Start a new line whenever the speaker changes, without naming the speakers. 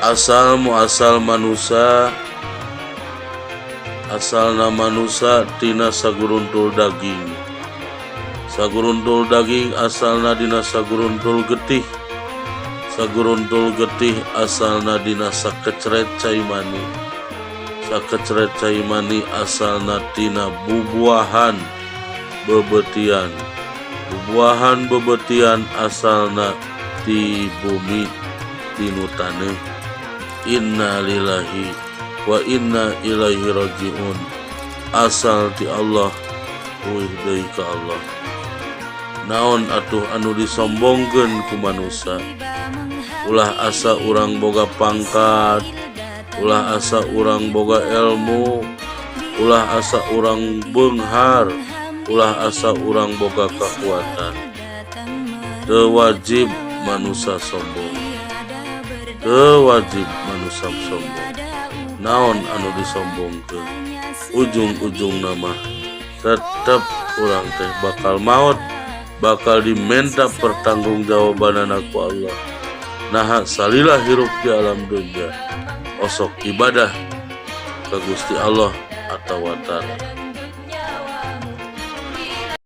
Asal muasal manusia, asalna manusia tina saguruntul daging. Saguruntul daging asalna dina saguruntul getih. Saguruntul getih asalna dina sakecret cai mani. Sakecret cai mani asalna tina bubuahan bebetian. Bubuahan bebetian asalna ti bumi, tinu taneuh. Innalillahi wa inna ilaihi rajiun. Asal ti Allah, uih deui ka Allah. Naon atuh anu disombongkeun ku manusia? Ulah asa urang boga pangkat, ulah asa urang boga ilmu, ulah asa urang beunghar, ulah asa urang boga kekuatan. Teu wajib manusia sombong, teu wajib manusia sombong. Naon anu disombongkeun? Ujung-ujungna mah tetep urang teh bakal maut, bakal dimenta pertanggungjawabanana ku Allah. Nah, salila hirup di alam dunia osok ibadah ke Gusti Allah atau taala.